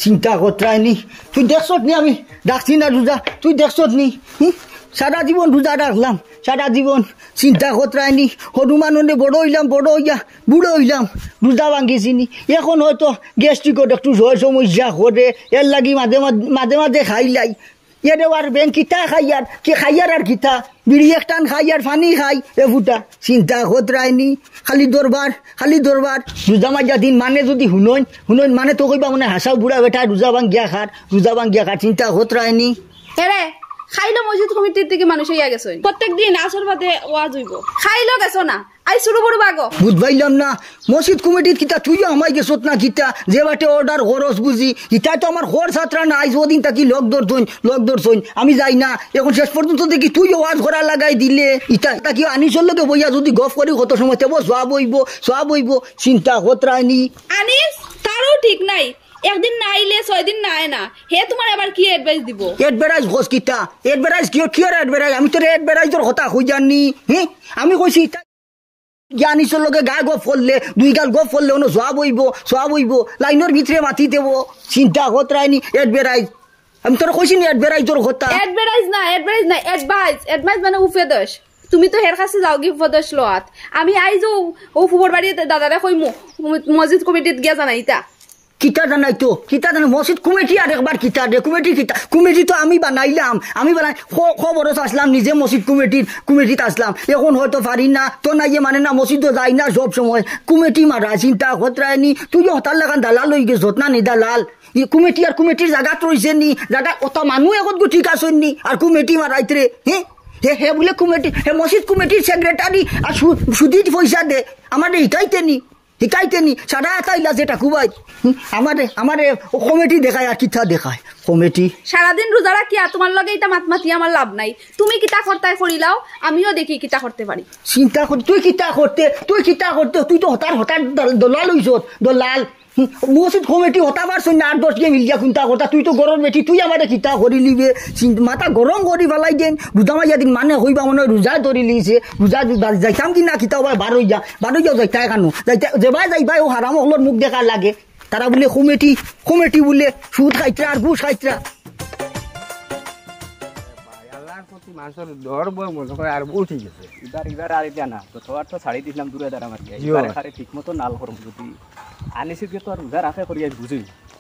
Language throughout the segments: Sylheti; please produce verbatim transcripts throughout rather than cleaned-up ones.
চিন্তা করতে আইনি, তুই দেখছত নি আমি রাখছি না রোজা, তুই দেখছত নি? হুম? সারা জীবন রোজা রাখলাম, সারা জীবন চিন্তা করতে আইনি। হনুমান অনে বড় অইলাম, বড় অইয়া বুড়া অইলাম, রোজা ভাঙ্গিছি নি। এখন হয়তো গ্যাস্ট্রিকর একটু স-, সমস্যা করে, এর লাগি মাঝে মাঝে, মাঝে মাঝে খাইলাই। এরে আর বেন কিতা খাইয়ার, কি খাইয়ার আর কিতা? বিড়ি এক টান খাই আর পানি খাই, এ ফুটা। চিন্তা করতে আইনি, খালি দরবার, খালি দরবার। রোজা মাইয়া দিন মানে যদি হুনইন, হুনইন মানে তো কইবা মনে হাসাও বুড়া বেটা রোজা ভাঙ্গিয়া খার, রোজা ভাঙ্গিয়া খার, চিন্তা করতে আইনি। এরে, খাইলো মসজিদ কমিটির থাকি মানুষ আইয়া গেছইন। প্রত্যেক দিন আসর বাদে ওয়াজ অইবো। খাইলো গেছো না, আই শুরু করবো আগো। বুঝবাইলাম না, মসজিদ কমিটিত কিতা তুইও হামাই গেছত না কিতা? যে বাটে অর্ডার খরচ বুঝি, ইতা তো আমার খর ছাত্রা না, আইজ ওদিন থাকি লগ ধরছইন, লগ ধরছইন, আমি যাই না। এখন শেষ পর্যন্ত দেখি তুইও ওয়াজ করা লাগাই দিলে। ইতা, ইতা কি আনিসর লগে বইয়া যদি গফ করি কত সময় তেবো সওয়াব অইবো, সওয়াব অইবো, চিন্তা করতে আইনি। আনিস, তারও ঠিক নাই, একদিন না আইলে ছয় দিন না আয় না, হে তোমার আবার কি অ্যাডভাইস দিব? অ্যাডভাইস খোঁজ কিতা? অ্যাডভাইস কি, কি আর অ্যাডভাইস? আমি তোর অ্যাডভাইসর কথা কই জানি, হ্যাঁ? আমি কইছি ইতা আনিসর লগে গা গফ করলে, দুই গাল গফ করলে, অনো সওয়াব অইবো, সওয়াব অইবো, লাইনর ভিতরে মাতি দেবো, চিন্তা করতে আইনি, অ্যাডভাইস। আমি তোর কইছি নি অ্যাডভাইসর কথা। অ্যাডভাইস না, অ্যাডভাইস না, অ্যাডভাইস, অ্যাডভাইস মানে উপদেশ। তুমি তো হের কাছে যাওগি উপদেশ লওয়াত। আমি আইজ ও, ও ফুবর বাড়িত দাদারে কইমু, ম-, মসজিদ কমিটিত গিয়া জানাইতা। কিতা জানাইতো? কিতা জানাই? মসজিদ কমিটি আর একবার কিতা দে? কমিটি কিতা? কমিটি তো আমি বানাইলাম, আমি বানাই, খ-, খবরত আসলাম, নিজে মসজিদ কমিটির, কমিটিত আসলাম। এখন হয়তো পারি না, তো না ইয়ে মানে না, মসজিদও যাই না সব সময়। কমিটি মারা চিন্তা করতে আইনি, তুইও হতার লাখান দালাল অই গেছত না নি দালাল? ই কমিটি আর কমিটির জাগাত রইছে নি, জাগাত অত মানুষ একত গো ঠিক আছে নি, আর কমিটি মারাইত রে, হ্যাঁ? হে, হে বুলে কমিটি, হে মসজিদ কমিটির সেক্রেটারি, আর সু-, সুদিত পয়সা দে, আমারে হিকাইতে নি, হিকাইতে নি, সারা আতা ইলা যে টাকু ভাই, হুম, আমারে, আমারে ও কমিটি দেখায় আর কিতা দেখায়, কমিটি। সারাদিন রোজা রাখিয়া তোমার লগে ইতা মাত মাতি আমার লাভ নাই, তুমি কিতা করতায় করিলাও, আমিও দেখি কিতা করতে পারি। চিন্তা কর, তুই কিতা করতে, তুই কিতা করতে, তুই তো হতার, হতার দল-, দলাল অইছত, দলাল। হুম, মসজিদ কমিটি হতা পারছইন না, আট দশ গে মিলিয়া কুন্তা করতা, তুই তো গরম বেটি, তুই আমারে কিতা করিলিবে? চিন-, মাথা গরম করি ফালাই দেন, রোজা মাইয়া দিন মানে কইবা মনে হয় রোজা ধরিলিছে, রোজা যা-, যাইতাম কি না কিতা ভাই, বারইয়া, বারইয়া যাইতা এখানো, যাইতা, যেবায় যাইবায় ও হারাম অকলর মুখ দেখার লাগে, তারা বুলে কমিটি, কমিটি বুলে সুদ খাইতরা আর ঘুষ খাইতরা। ভাই, আল্লাহর প্রতি মানুষের ডর ভয় মনে হয় আর উঠি গেছে। ইবার, ইবার আর এটা না, তো তোমার তো ছাড়ি দিছিলাম দূরে দাঁড়া মারিয়া। জি ইবার ভাই। খারে ঠিক মতো নাল করবো যদি আনিসে গিয়ে তো আর রোজা রাখে করি আমি বুঝি।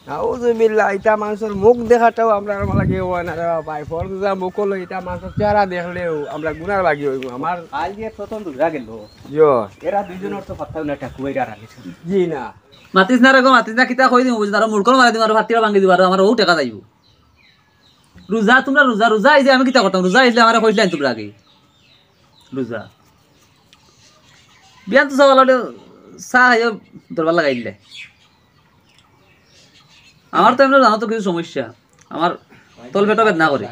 নাউজুবিল্লাহ, এটা মানুষের মুখ দেখাটাও আমরা আমার লাগে হয় না রে ভাই। ফরজা মুখ হলো এটা মানুষের চেহারা দেখলেও আমরা গুনার বাগি হইব। আমার আজ যে প্রথম রোজা গেল। ইয়ো। এরা দুইজনের তো কথা না, ঠাকুর এরা রাখে। জি না। মাতিস না রে গো, মাতিস না, কিতা কই দিমু বুঝ না, আরো মুড়কল মারি দিমু, আরো ফাটিয়া ভাঙি দিমু, আরো আমার ও টেকা যাইব। রোজা, তোমরা রোজা, রোজা আইছে, আমি কিতা করতাম? রোজা আইলে আমারে কইছিলাম তোমরা আগে। রোজা। বিয়ান তো সকালে চা খাইও, দরবার লাগাই দিলে। আমার তো এমনি জানো তো কিছু সমস্যা। আমার তল পেটও বেদনা করে।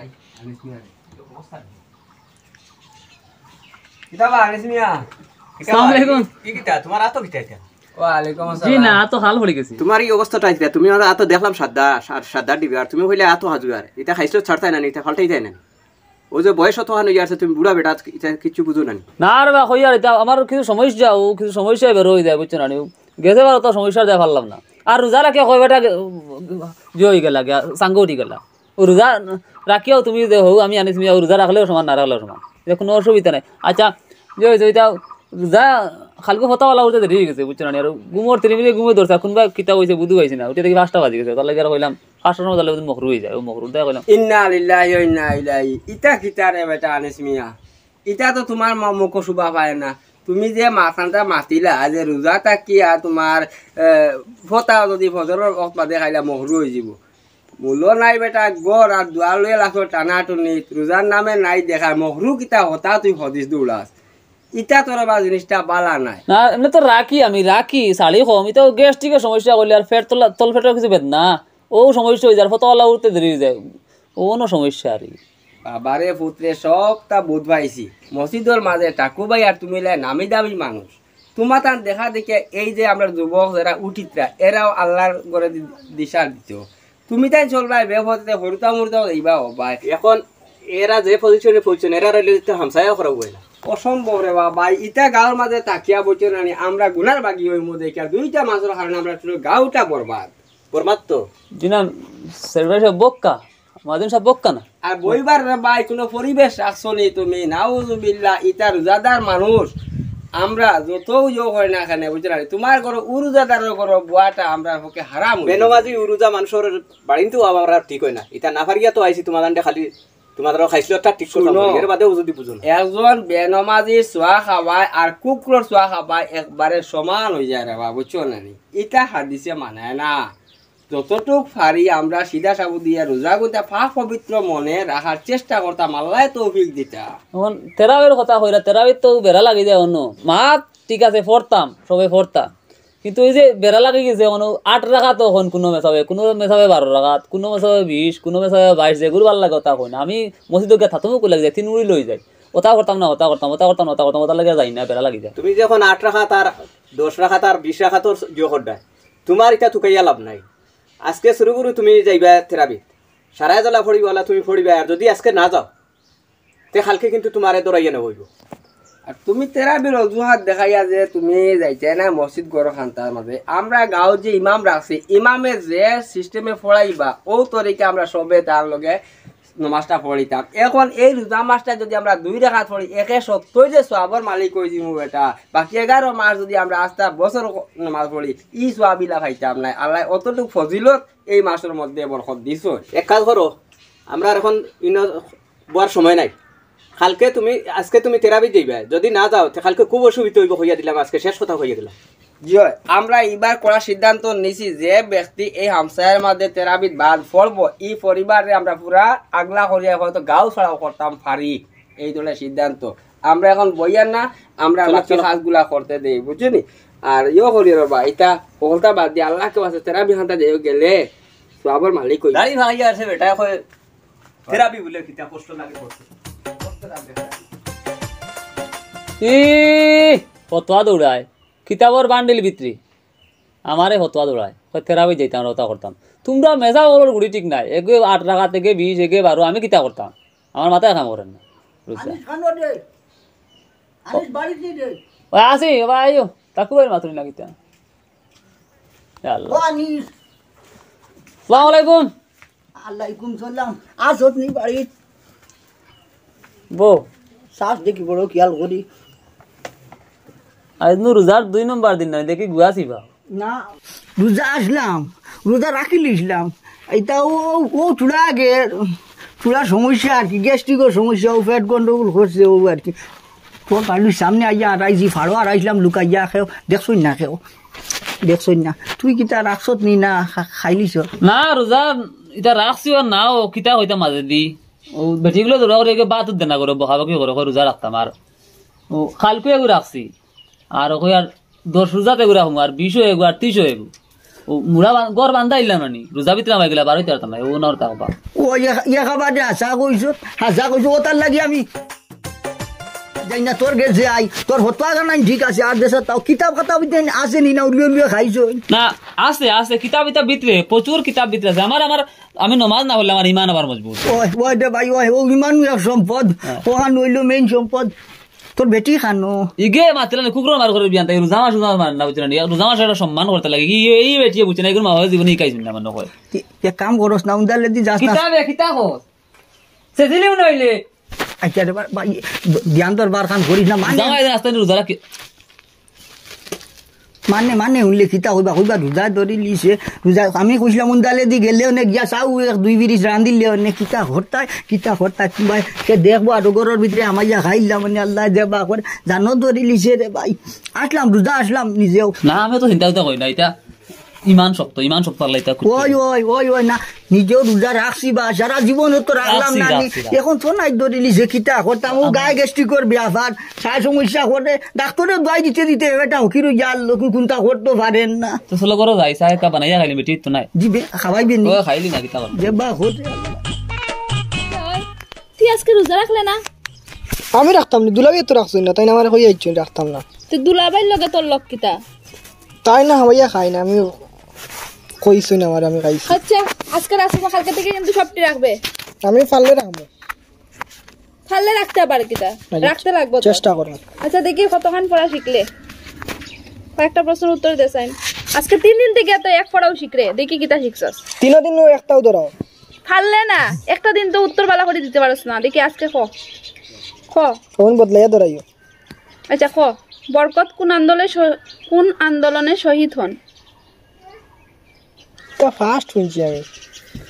কিতা বা আনিস মিয়া? কিতা বা? আসসালামু আলাইকুম। কি কিতা? তোমার আতো কিতা এটা? ওয়ালাইকুম জি আসসালাম। না, আতো হাল পড়ে গেছে। তোমার এই অবস্থাটা কিতা? তুমি আর আতো দেখলাম সাদা, সা-, সাদা ডিবে, আর তুমি কইলে আতো হাজু আর। এটা খাইছো ছাড়তাই না, এটা ফালতাই যায় না। ও যে বয়স অত হান হইয়া আছে, তুমি বুড়া বেটা, এটা কিচ্ছু বুঝো না নি? না রে বা, কই আর এটা আমার কিছু সমস্যা, ও কিছু সমস্যা বের হয়ে যায়, বুঝছো না নি? গেছে বার তো সমস্যা দেয়া পারলাম না। আর রোজা রাখিয়া কয় বেটা গে-, যে হয়ে গেলা, গিয়া সাঙ্গ উঠি গেলা। ও রোজা রাখিয়াও তুমি যে হও, আমি আনিস মিয়া, ও রোজা রাখলেও সমান, না রাখলেও সমান, এটা কোনো অসুবিধা নাই। আচ্ছা, যে হয়েছে ওইটা রোজা খালকে ফতাওয়ালা উঠতে দেরি হয়ে গেছে, বুঝছো না নি? আর ঘুমর তিরিমিরে ঘুমে ধরছে, আর কোনবা কিতা হয়েছে বুধু পাইছি না, উঠে দেখি পাঁচটা বাজি গেছে, তার লাগে আর কইলাম পাঁচটার সময় তাহলে মকরু হয়ে যায়, ও মকরু দেয় কইলাম। ইন্না লিল্লাহি ওয়া ইন্না ইলাইহি। ইতা কিতা রে বেটা আনিস মিয়া? ইতা তো তোমার মা-, মুখ শুভা পায় না। তুমি যে মাতানটা মাতিলা যে রোজা থাকিয়া তোমার, এ, ফতা যদি ফজরর অক্ত বাদে খাইলা মকরু হয়ে যাব। মূল্য নাই বেটা, ঘর আর দুয়ার লইয়া লাগতো টানাটুনি, রোজার নামে নাই দেখা, মকরু কিতা হতা তুই হদিস দৌড়াস। ইতা তোর বা জিনিসটা বালা নাই। না, এমনি তো রাখি আমি, রাখি, শাড়ি কম, ইতা গ্যাস্ট্রিকের সমস্যা করলে আর পেট তলা-, তল পেটের কিছু বেদনা, ও সমস্যা হয়ে যায়, আর ফতোয়ালা উঠতে দেরি হয়ে যায়, ও কোনো সমস্যা আর কি। বাবারে পুত্রে সবটা বুঝ পাইছি। মসজিদর মাঝে টাকু ভাই আর তুমি লাই নামি দামি মানুষ। তোমার তান দেখা দেখে এই যে আমরা যুবক যারা উঠিতরা, এরাও আল্লাহর ঘরে দি-, দিশা দিত। তুমি তাই চলবাই বেপথে হরুতা মুরুতা হইবা ও ভাই। এখন এরা যে পজিশনে পৌঁছছেন, এরা রইলে তো হামসায়া করা হয় না। অসম্ভব রে বাবা, ইতা গাঁওর মাঝে তাকিয়া বইতে নানি, আমরা গুনার বাগি হইমু দেখিয়া দুইটা মাসর কারণে আমরা পুরো গাঁওটা বরবাদ। বরমাত তো। জি না, সেক্রেটারি সাব বক্কা, মুয়াজ্জিন সাব বক্কা না। আর বইবার রে ভাই, কোনো পরিবেশ রাখছো নি তুমি, নাউজুবিল্লাহ, ইতা রোজাদার মানুষ। আমরা যতউ ইয়ো হয় না কেনে, বুঝছো না নি? তুমার ঘরো উ রোজাদারর ঘরো বওয়াটা আমরার পক্ষে হারাম অইছে। বেনমাজি উ রোজা মানষর বাড়িত তো আমরা ঠিক হয় না। ইতা না পারিয়া তো আইছি তুমার আন্ডে খালি তুমার খাইছলটা ঠিক করতাম শুনো, পারি, এর বাদেও যদি বুঝো না। একজন বেনমাজির চুয়া খাবায় আর কুকুরর চুয়া খাবায় একবারে সমান অই যায় রে বা, বুঝছো না নি? ইতা হাদিসে মানায় না। যতটুক পারি আমরা সিধা সাবু দিয়া রোজা গুনতা পাক পবিত্র মনে রাখার চেষ্টা করতাম, আল্লায় তৌফিক দিতা। এখন তেরাবির কথা কইরা, তেরাবিত তো বেড়া লাগি যায় অনো। মাত ঠিক আছে, পড়তাম, সবে পড়তা। কিন্তু ওই যে বেড়া লাগি গেছে, অনো আট রাকাত অখন কুনু মেসাবে, কুনু মেসাবে বারো রাকাত, কুনু মেসাবে বিশ, কুনু মেসাবে বাইশ, যেগুর ভালা লাগে অতা কইন। আমি মসজিদো গিয়া থাতমু কই লাগি যায়, তিন উড়ি লই যায়। অতা করতাম না, অতা করতাম, অতা করতাম না, অতা করতাম, অতা লাগি যাই না, বেড়া লাগি যায়। তুমি যখন আট রাকাত আর দশ রাকাত আর বিশ রাকাতর ইয়ো কররায়, তুমার ইতা তুকাইয়া লাভ নাই। আজকে শুরু করু তুমি যাইবা তেরাবিত, সারায় জ্বালা পড়িবালা তুমি পড়িবায়, আর যদি আজকে না যাও, তে কালকে কিন্তু তুমারে ধরাইয়া নেওয়া অইবো। আর তুমি তেরাবির অজুহাত দেখাইয়া যে তুমি যাইতায় না মসজিদ ঘরো খান্তার মাঝে, আমরা গাঁওত যে ইমাম রাখছি, ইমামে যে সিস্টেমে পড়াইবা, অউ তরিকা আমরা সবে তার লগে নমাজটা পড়িতাম। এখন এই রোজা মাসটা যদি আমরা দুই রাকাত পড়ি, একে সত্যই যে সওয়াবর মালিক অই যিমু বেটা, বাকি এগারো মাস যদি আমরা আস্তা বছর নমাজ পড়ি, ই সওয়াব ইলা পাইতাম নায়। আল্লায় অতটুক ফজিলত এই মাসর মধ্যে বরকত দিছইন। এক কাজ করো, আমরার এখন ইনো বওয়ার সময় নাই। কালকে তুমি, আজকে তুমি তেরাবিত যাইবায়, যদি না যাও, তে কালকে খুব অসুবিধা অইবো, কইয়া দিলাম, আজকে শেষ কথা কইয়া দিলাম। জি অয়, আমরা ইবার করা সিদ্ধান্ত নিছি যে ব্যক্তি এই হামসায়ার মাঝে তেরাবিত বাদ পড়বো, ই পরিবাররে আমরা পুরা আগলা করিয়া হয়তো গাঁও ছাড়াও করতাম পারি, এই ধরনের সিদ্ধান্ত। আমরা এখন বইয়ার না, আমরা চলো, বাকি চলো। কাজগুলা করতে দেই, বুঝছো নি? আর ইয়ো করি রে বা, ইতা হকলতা বাদ দিয়া আল্লাহকে বাসে তেরাবি খান্তা দেও গেলে সওয়াবর মালিক অই। দাড়ি ভাঙিয়া আছে বেটা, কয় তেরাবি বুলে কিতা কষ্ট লাগে করতে। ই ফতোয়া দৌড়ায়, কিতাবর বান্ডিল ভিতরে আমারে ফতোয়া দৌড়ায়, কয় তেরাবি যাইতাম, রওতা করতাম। তুমরা মেজাব অকলর গুড়ি ঠিক নাই, এগে আট রাকাত, এগে বিশ, এগে বারো, আমি কিতা করতাম? আমার মাথায় কাম করে না, বুঝছো? আনিস খানো দে, আনিস বাড়িত নি দে। ওই আসি, ওবা আইও, তাকু ভাই মাতুরি না কিতা? ইয়া আল্লাহ। ও আনিস। আসসালামু আলাইকুম। আলাইকুম সালাম। আছত নি বাড়িত? বউ। শ্বাস দেখি বড় খেয়াল করি। আজ নু রোজার দুই নম্বর দিন না, দেখি গুয়াছি বা। না, রোজা আসলাম, রোজা রাখিলিছলাম। ইতা ও, ও থুড়া আগে, থুড়া সমস্যা আর কি, গ্যাস্ট্রিকর সমস্যা, ও পেট গন্ডগোল করছে ও আর কি। তোর বাড়ির সামনে আইয়া আড়াইছি, ফাড়ো আড়াইছিলাম লুকাইয়া, কেউ দেখছইন না, কেউ দেখছইন না। তুই কিতা রাখছত নি না খা-, খাইলিছ? না, রোজা ইতা রাখছি আর না, ও কিতা কইতাম মাঝে দি। ও বেটিগুলো দৌড়া করে এগে বাত দেনা করে, বকাবকি করে, করে রোজা রাখতাম আর। ও কালকে এগু রাখছি। আর ওকে আর দশ রোজাতে এগু রাখমু, আর বিশ এগু, আর তিরিশ এগু। ও মুড়া বান-, ঘর বান্ধা ইলা নানি, রোজা ভিতরে আমার গেলা বারোইতে পারতাম না, ও না ওর তা বাবা। ও ইয়া, ইয়া খাবারে হাছা কইছত, হাছা কইছত, ও তার লাগি আমি যাই না তোর গেছে আই, তোর হতোয়া জানাই ঠিক আছে, আর দেশে তাও কিতাব খাতা ভিতরে আছে নি না, উলিয়ে উলিয়ে খাইছ। না, আছে, আছে, কিতাব ইতাব ভিতরে, প্রচুর কিতাব ভিতরে আছে। আমার, আমার, আমি নমাজ না পড়লে আমার ইমান আবার মজবুত। ওই, ওই দে ভাই, ওই, ও ইমান এক সম্পদ, হ্যাঁ। ওখান হইল মেইন সম্পদ। তোর বেটি খানো? ইগে মাতিলে না, কুকুর মার করে বিয়ান, তাই রোজা মাস, রোজা মাস মানে না, বুঝলে না? রোজা মাসে একটা সম্মান করতে লাগে। কি এই বেটিয়ে বুঝছে না, এগুলো মা বাবা জীবনে এই কাজ না, মনে হয়। কি, এক কাম করস না, উন্দালে দি যাস না। কিতাবে, কিতা কস? সেদিনও নইলে। আচ্ছা রে, বা-, বা-, ধ্যান দরবার খান করিস না, মানে। জামাই রাস্তায় রোজা রাখি। মানে, মানে, হুনলে কিতা কইবা, কইবা, রোজা ধরিলিছে, রোজা, আমি কইছিলাম, উন্দালে দি গেলে অনেক গিয়া চাও, এক দুই বিরিশ রান্দিলে অনেক কিতা হরতায়, কিতা হরতায়, কি ভাই, সে দেখবো, আর ঘরর ভিতরে আমাইয়া খাইলাম, মানে, আল্লাহ দেবা করে, জানো ধরিলিছে রে ভাই। আসলাম, রোজা আসলাম নিজেও। না, আমি তো চিন্তা করতে কই না, এটা ইমান শক্ত, ইমান শক্ত আল্লাহ এটা করতে ওই, পারে। ওই, ওই, ওই, না, নিজেও রোজা রাখছি বা, সারা জীবন তো রাখলাম রাখছি, না, নি-, রাখছি, রাখছি। এখন তো নাই ধরিলিছে, কিতা করতাম, ও আমার গায়ে গ্যাস্ট্রিকর ব্যাপার, সারা সমস্যা করে, ডাক্তারে দোয়াই দিতে দিতে এটা হকির হয়ে গেল, কি কোনটা করতে পারেন না। তো চলো করো যাই, চা একটা বানাইয়া খাইলে বেটি তো নাই। জি, বে-, খাওয়াইবেন নি? ও খাইলি না, কিতা করো? যে বা হতে। তুই আজকে রোজা রাখলে না? আমি রাখতাম না, দুলাভাই তো রাখছই না, তাই না আমার হয়ে যাচ্ছে, রাখতাম না। তো দুলাভাইর লগে তোর লগ কিতা? তাই না, হইয়া খাই না, আমি কইছই না আমার, আমি খাইছি। আচ্ছা, আজকে রাখছো না, কালকে থেকে কিন্তু সবটি রাখবে। আমি পারলে রাখবো। পারলে রাখতে পারে কিতা? না, রাখতে লাগবো তো। চেষ্টা করো। আচ্ছা, দেখি কতক্ষণ পড়া শিখলে। কয়েকটা প্রশ্নের উত্তর দে, সাইন। আজকে তিন দিন থাকি তো এক পড়াও শিখরে, দেখি কিতা শিখছস। তিনও দিনও একটাও ধরাও। পারলে না, একটা দিন তো উত্তর বালা করি দিতে পারস না, দেখি আজকে ক। ক। অখন বদলাইয়া ধরাইও। আচ্ছা, ক। বরকত কোন আন্দোলনে শ-, কোন আন্দোলনে শহীদ হন? তা ফার্স্ট হুনছি আমি।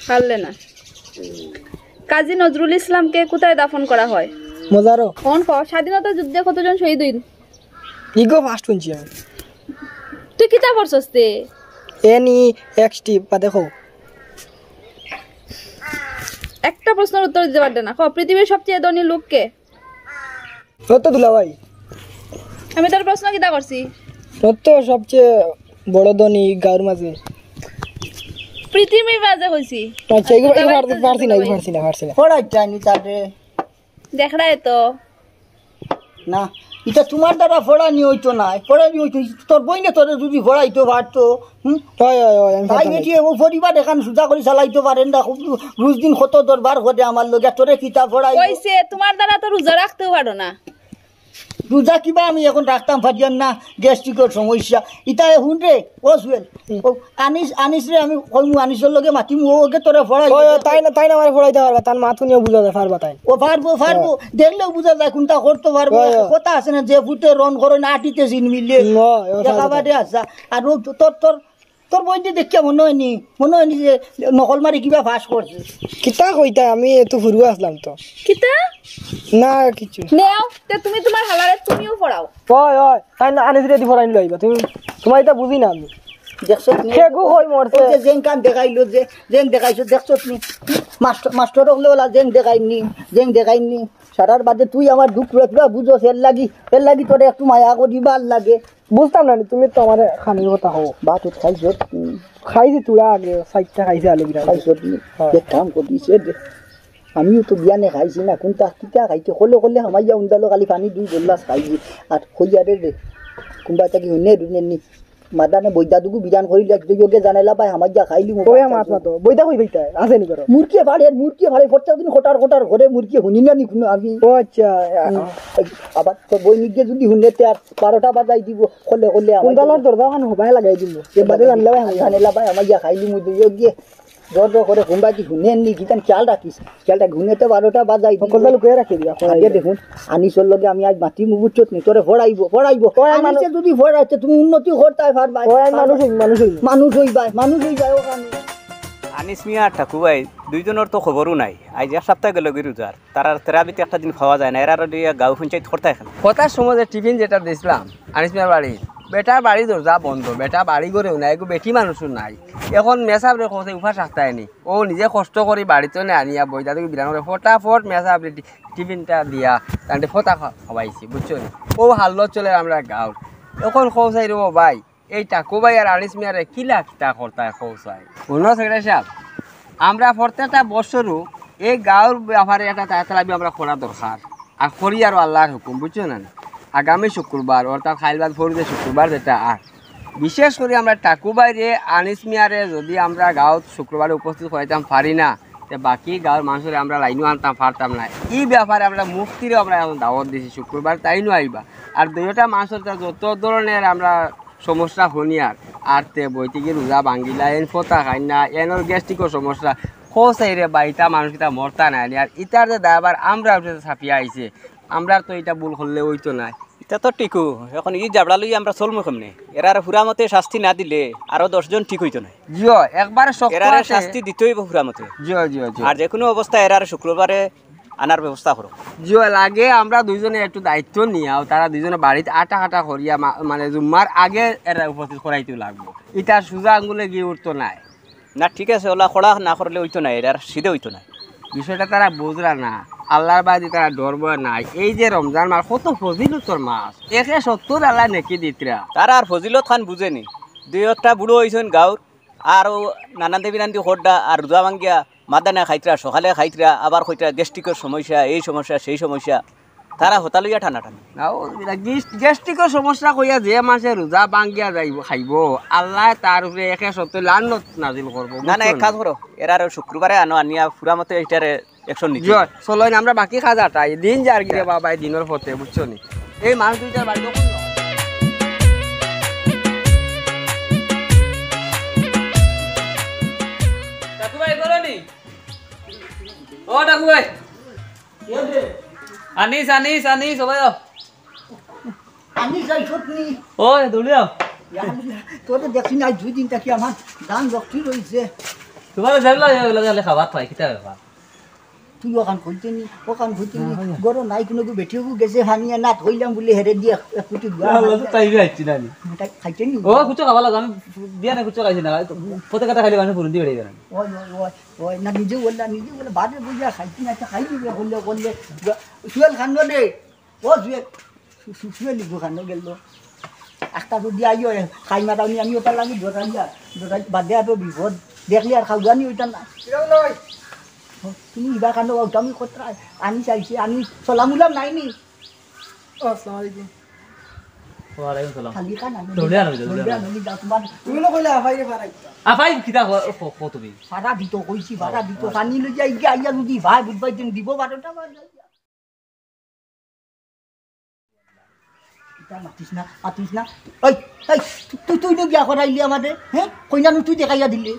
পারলে না। কাজী নজরুল ইসলামকে কোথায় দাফন করা হয়? মজারো। অখন ক, স্বাধীনতা যুদ্ধে কতজন শহীদ হইল? ইগো ফার্স্ট হুনছি আমি। তুই কিতা পড়ছস তে? এন ই এক্স টি, বাদে কও। একটা প্রশ্নের উত্তর দিতে পারলে না। ক, পৃথিবীর সবচেয়ে ধনী লোক কে? ও তো দুলাভাই। আমি তোর প্রশ্ন কিতা করছি? ও তো সবচেয়ে বড় ধনী গাঁওর মাঝে। পৃথিবীর মাঝে কইছি। আচ্ছা, এগুলো, এগুলো পারছি, পারছি না, এগুলো পারছি না, পারছি না। পড়াইতে আনি তাতে। দেখরায় তো। না, ইটা তোমার দ্বারা পড়ানি অইতো নায়, পড়ানি অইতো, তোর বইনে তোরে যদি পড়াইতো পারতো, হুম? হয়, হয়, হয়, আমি তাই পারতাম না। বেটি ও পরিবার এখান সুজা করি চালাইতো পারেন না, খুব রোজ দিন কত দরবার ঘটে আমার লগে, তোরে কিতা পড়াই? কইছে, তোমার দ্বারা তো রোজা রাখতেও পারো না। রোজা কিবা আমি এখন রাখতাম পারিয়ার না, গ্যাস্ট্রিকর সমস্যা। ইতা হুন রে, ও সুয়েল, হুম। ও আনিস, আনিস রে, আমি কইমু, আনিসর লগে মাতিমু, ও ওকে তোরে পড়াই। ওই, ওই, তাই না, তাই না, আমারে পড়াইতে পারবা, তার মাত হুনিয়া বুঝা যায়, পারবা তাই। ও পারবো, পারবো, হ্যাঁ। দেখলেও বুঝা যায় কোনটা করতে পারবো। ওই, ওই। কথা আছে না, যে ফুটে রন করে না আটিতে জিন মিলে, ওই, ওই, দেখা ওই। বাদে আসা। আর ও তো-, তোর, তোর, তোর বইন যে দেখিয়া মনে হয়নি, মনে হয়নি যে নকল মারি কিবা পাস করছে। কিতা কইতা, আমি এত হুরু আসলাম তো। কিতা? না, কিছু। নেও, তে তুমি তোমার হালারে তুমিও পড়াও। ওই, ওই, তাই না, আনিস রেডি পড়াইন লইবা। তুমি, তোমার এটা বুঝি না আমি। দেখছো তুমি? খেগু হই মরছে। ওই যে জেন কান দেখাইলো, যে জেন দেখাইছো, দেখছো তুমি? মাস্টার, মাস্টার হকলে ওলা জেন দেখাইনি, জেন দেখাইনি। সারার বাদে তুই আমার দুখ পুরা পুরা বুঝোস, এর লাগি, এর লাগি তোরে একটু মায়া করি, ভালা লাগে। বুঝতাম না নি, তুমি তো আমারে খানির কথা কও। ভাত উত খাইছো? উম। খাইছি তুরা আগে, চাইরটা খাইছি আলু বিরাট। খাইছো তুমি? হ্যাঁ। এক কাম করি, সে দে। আমিও তো বিয়ানে খাইছি না, কোনটা কিতা খাইতে, কলে কলে হামাইয়া উন্দালো খালি পানি দুই গল্লাস খাইছি। আর কইয়া রে রে, কুম্বা থাকি হুনে দুনে নি। মাদানে বৈদা দুগু বিরান করিলে, একটু যোগে জানাইলা ভাই, হামাইয়া খাইলি মু ওই ভাত আমার খাইছি। আত্মা তো, বৈদা কই বৈদা, আছে নি করো? মুরগি ফাড়ে, মুরগি ফাড়ে, প্রত্যেক দিন খটার খটার ঘরে মুরগি হুনি না নি কোনো আমি। ও আচ্ছা। হুম। আবার তো বই নিজে যদি হুনে তে আর বারোটা বাজাই দিব, কলে কলে আমার উন্দালোর দরজা ওখানে হবাই লাগাই দিব। এ বাদে জানলে ভাই, আমি জানাইলা ভাই, হামাইয়া খাইলি মু দুই যোগে। জোর জোর করে ঘুম বাকি হুনে নি, কিতান খেয়াল রাখিস। খেয়াল রাখ, হুনে তো বারোটা বাজাই দিব। সকলটা লুকিয়ে রাখি দিবা, আগে দেখুন, আনিসর লগে আমি আজ মাতি মুগুচ্ছত নি, তোরে পড়াইবো, পড়াইবো। ওই আনিসে মানুষ যদি পড়াইতে তুমি উন্নতি করতে পারবায়। ওই মানুষ হই, মানুষ হই। মানুষ হই ভাই, মানুষ হই ভাই ওখানে। আনিস মিয়া আর টাকু ভাই দুইজনর তো খবরও নাই। আজ এক সপ্তাহ গেল গি রোজার। তারার তেরাবিতে একটা দিন পাওয়া যায় না। এরার ওদিকে গাঁও পঞ্চায়েত করতে এখন। কথার সময় যে টিফিন যেটা দিছিলাম, আনিস মিয়ার বাড়ি, বেটার বাড়ি দরজা বন্ধ, বেটা বাড়ি ঘরেও নাই, এগু বেটি মানুষও নাই। এখন মেসাবরে কইছে উপাস রাখতায় নি। ও নিজে কষ্ট করি বাড়িত নে আনিয়া বই, তাতে বিরান করে ফটাফট মেসাবরে টি-, টিফিনটা দিয়া, তান্ডে ফতা খা-, খাওয়াইছি, বুঝছো নি? ও হাল্লত চলের আমরা গাঁওর। এখন কও চাই রে ও ভাই, এই টাকু ভাই আর আনিস মিয়ারে কিলা কিতা করতায় কও চাই। হুনো সেক্রেটারি সাব, আমরা প্রত্যেকটা বছরও এই গাঁওর ব্যাপারে একটা তায়াতালাবি আমরা করা দরকার। আর করি আরো আল্লাহর হুকুম, বুঝছো না? আগামী শুক্রবার, অর্থাৎ খাইল বাদ ফরুদে শুক্রবার যেটা, আর বিশেষ করি আমরা টাকু ভাইরে, আনিস মিয়ারে যদি আমরা গাঁওত শুক্রবারে উপস্থিত করাইতাম পারি না, তে বাকি গাঁওর মানুষরে আমরা লাইনও আনতাম পারতাম না। এই ব্যাপারে আমরা মুফতিরে আমরা এখন দাওয়াত দিছি, শুক্রবার তাইনও আইবা। আর দুইটা মানুষর তা যত ধরনের আমরা সমস্যা হুনিয়ার, আর তে বইতে গিয়ে রোজা ভাঙ্গিলা, এন ফতা খাই না, এনর গ্যাস্ট্রিকর সমস্যা, কও চাই রে বা, ইতা মানুষ কিতা মরতা নাই নি, আর ইতার যে দায়ভার আমরা উপরে চাপিয়া আইছে, আমরা তো ইটা ভুল করলে অইতো নায়। ইটা তো ঠিকউ, এখন ই জাবড়া লইয়া আমরা চলমু কেমনে? এরার পুরা মতে শাস্তি না দিলে আরো দশ জন ঠিক অইতো নায়। জিও, একবারে শক্ত এরারে আছে। শাস্তি দিতে অইবো পুরা মতে। জিও, জিও, জিও। আর যে কোনো অবস্থায় এরারে শুক্রবারে আনার ব্যবস্থা করো। জিও, লাগে আমরা দুইজনে একটু দায়িত্ব নিয়াও, তারা দুইজনে বাড়িত আটা আটা করিয়া মা-, মানে জুম্মার আগে এরা উপস্থিত করাইতে লাগবো। ইটা সুজা আঙ্গুলে গিয়ে উঠতো নায়। না, ঠিক আছে, ওলা খড়া না করলে অইতো নায়, এরার সিধে অইতো নায়। বিষয়টা তারা বুঝরা না, আল্লাহর বাদে তারা ডর ভয় নাই। এই যে রমজান মাস, কত ফজিলতর মাস, একে সত্তর আল্লাহ নেকি দিতরা। তারা আর ফজিলত খান বুঝেনি, দুই একটা বুড়ো অইছইন গাঁওর, আর ও নানান দেবী নান্দি খোড্ডা আর রোজা ভাঙ্গিয়া মাদানে খাইতরা, সকালে খাইতরা, আবার কইতরা গ্যাস্ট্রিকর সমস্যা, এই সমস্যা, সেই সমস্যা। তারা হতা লইয়া টানাটানি। না, ও গ্যাস-, গ্যাস্ট্রিকর সমস্যা কইয়া যে মাসে রোজা ভাঙ্গিয়া যাইবো, খাইবো, আল্লাহ তার উপরে একে সত্য লানত নাজিল করবো, না, না, বুঝছো এক নি? কাজ করো, এরারে শুক্রবারে আনো, আনিয়া পুরা মতে এটারে action নিতে। জয়, চলো, আমরা বাকি কাজ আটাই, দিন যার গিরে বাবা, এই দিনর পথে, বুঝছো নি? এই মানুষ দুইটার বাড়ি দখল নাও। ও ডাকু ভাই। আনিস, আনিস, আনিস, সবাই আও। আনিস, আইছত নি? ওই, দৌড়ে আও। ইয়া আল্লাহ, তোরে দেখছি না, দুই দিন থাকি আমার দান রক্তি রইছে। তোমার যেগুলা, এগুলা গেলে খাবার পাই, কিতা ব্যাপার? তুই ওখান কইতে নি, ওখান কইতে নি, না, হয় না। গরো নাই কোনো গু বেটি গু গেছে, হানিয়া না থইলাম বলে হেরে দিয়ে এক কুটি গুয়া আল্লাহ তো হানিয়া। তাই আইছি না আমি। তাই খাইতে নি? ও, কুচো খাওয়া লাগা, আমি বিয়া না কুচো খাইছি না। পথে কাটা খাইলে মানুষ পুরুন দিয়ে বেরিয়ে গেলেন। ওই, ওই, ওই, ওই, না, নিজে বললা, নিজে বললা, বাদে বুঝিয়া খাইছি না, আচ্ছা, খাই দিবে, করলে, করলে, সুয়েল খান দে, ও সুয়েল, সু-, সু-, সুয়েল দোকানো গেল। আস্তা তো দিয়া আইও, খাই মারাও নি, আমি ওটা লাগি ডরাইয়া, ডরাই, বাদে এত বিপদ, দেখলি আর খাওয়া নি ওইটা না। কিরম নয়? তুমি ইবা কানো, ওটা আমি কোথায় আনি চাইছি, আমি সালাম উলাম নাই নি। ও, আসসালামু আলাইকুম। ওয়ালাইকুম সালাম। খালি খান আমি দৌড়ে আনো, দৌড়ে দৌড়ে আনো। আনো, যাও, তোমার তুমি না কইলে আফাই রে ফারাই। আফাই কিতা ক-, ক-, ক তুমি? ফারা দিত, কইছি, ফারা দিত, পানি লই যাই, গিয়া, আইয়া যদি ভাই বুঝবাই দিন দিব বারোটা বাজে। কিতা মাতিস না, মাতিস না। এই, এই, তু-, তুই, তুই নু বিয়া করাইলি আমারে, হ্যাঁ? কইনা নু তুই দেখাইয়া দিলে।